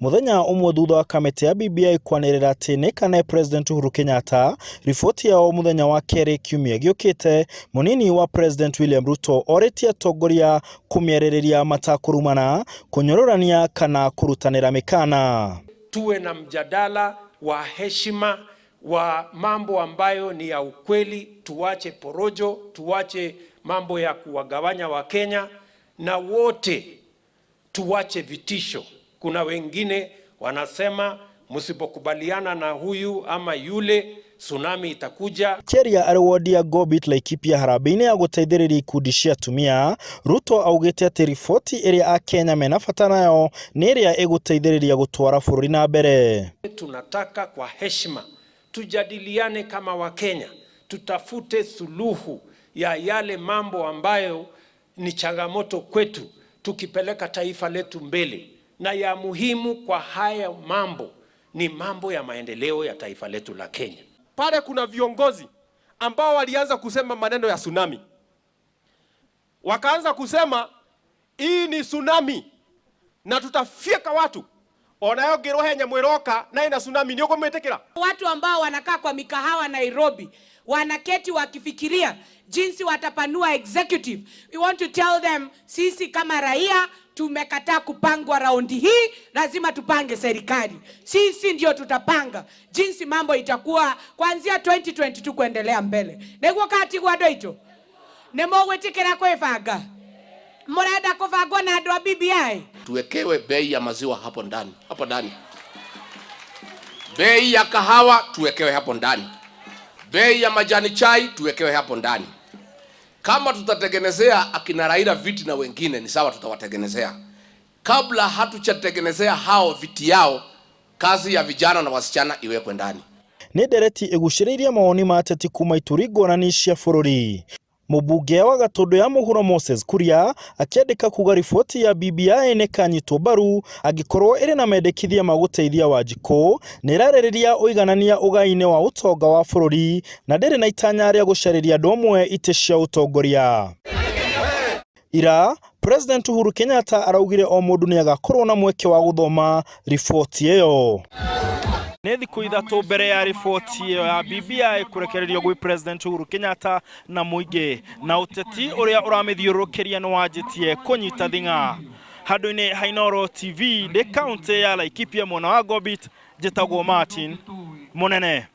Mũthenya ũmwe thutha wa kamĩtĩ ya BBI kwanĩrĩra atĩ nĩ ĩkane President Uhuru Kenyatta riboti yao mũthenya wa kerĩ kiumia gĩũkĩte, mũnini wa President William Ruto orĩtie atongoria kũmĩarĩrĩria matakũrumana, kũnyũrũrania kana kũrutanĩra mĩkana. Tuwe na mjadala wa heshima wa mambo ambayo ni ya ukweli, tuache porojo, tuache mambo ya kuwagawanya Wakenya na wote tuache vitisho. Kuna wengine wanasema msipokubaliana na huyu ama yule tsunami itakuja. Akĩaria arĩ wodi ya Ngobit Laikipia harambee-inĩ ya gũteithĩrĩria ikundi cia atumia, Ruto augĩte atĩ riboti ĩrĩa akenya mena bata nayo nĩ ĩrĩa ĩgũteithĩrĩria gũtwara bũrũri na mbere. Tunataka kwa heshima tujadiliane kama Wakenya, tutafute suluhu ya yale mambo ambayo ni changamoto kwetu, tukipeleka taifa letu mbele, na ya muhimu kwa haya mambo ni mambo ya maendeleo ya taifa letu la Kenya. Pale kuna viongozi ambao walianza kusema maneno ya tsunami, wakaanza kusema hii ni tsunami na tutafyeka watu onayo ngĩrwo he nyamũ ĩroka na ĩna tsunami nĩ ũkũmĩtĩkĩra. Watu ambao wanakaa kwa mikahawa Nairobi wanaketi wakifikiria jinsi watapanua executive. We want to tell them, sisi kama raia tumekataa kupangwa raundi hii, lazima tupange serikali. Sisi ndio tutapanga jinsi mambo itakuwa kuanzia 2022 kuendelea mbele. Niguo katigwa andũ aitũ nĩ mũgwĩtĩkĩra kwĩbanga, mũrenda kũbangwo na andũ a BBI. Tuwekewe bei ya maziwa hapo ndani, hapo ndani. Bei ya kahawa tuwekewe hapo ndani. Bei ya majani chai tuwekewe hapo ndani. Kama tutatengenezea akina Raila viti na wengine ni sawa, tutawatengenezea. Kabla hatuchatengenezea hao viti yao, kazi ya vijana na wasichana iwekwe ndani. Nĩ ndereti ĩgucĩrĩirie mawoni ma ateti kuma ituri ngũrani cia bũrũri. Mũmbunge wa Gatũndũ ya Mũhuro Moses Kuria akĩandĩka kuga riboti ya BBI nĩ ĩkanyitwo mbaru angĩkorwo ĩrĩ na mendekithia ma gũteithia Wanjikũ, nĩ ĩrarĩrĩria ũiganania ũgai-inĩ wa ũtonga wa bũrũri na ndĩrĩ na itanya rĩa gũcarĩria andũ amwe itĩ cia ũtongoria. Ira, President Uhuru Kenyatta araugire o mũndũ nĩ agakorwo na mweke wa gũthoma riboti ĩyo. Nĩ thikũ 3 mbere ya riboti ĩyo ya BBI kũrekererio gwĩ President Uhuru Kenyatta na mũingĩ, na ũteti ũrĩa ũramĩthiũrũrũkĩria nĩ wanjĩtie kũnyita thing'a. Handũ-inĩ ha Inooro TV ndĩ kaũntĩ ya Laikipia mwena wa Ngobit, njĩtagwo Martin Mũnene.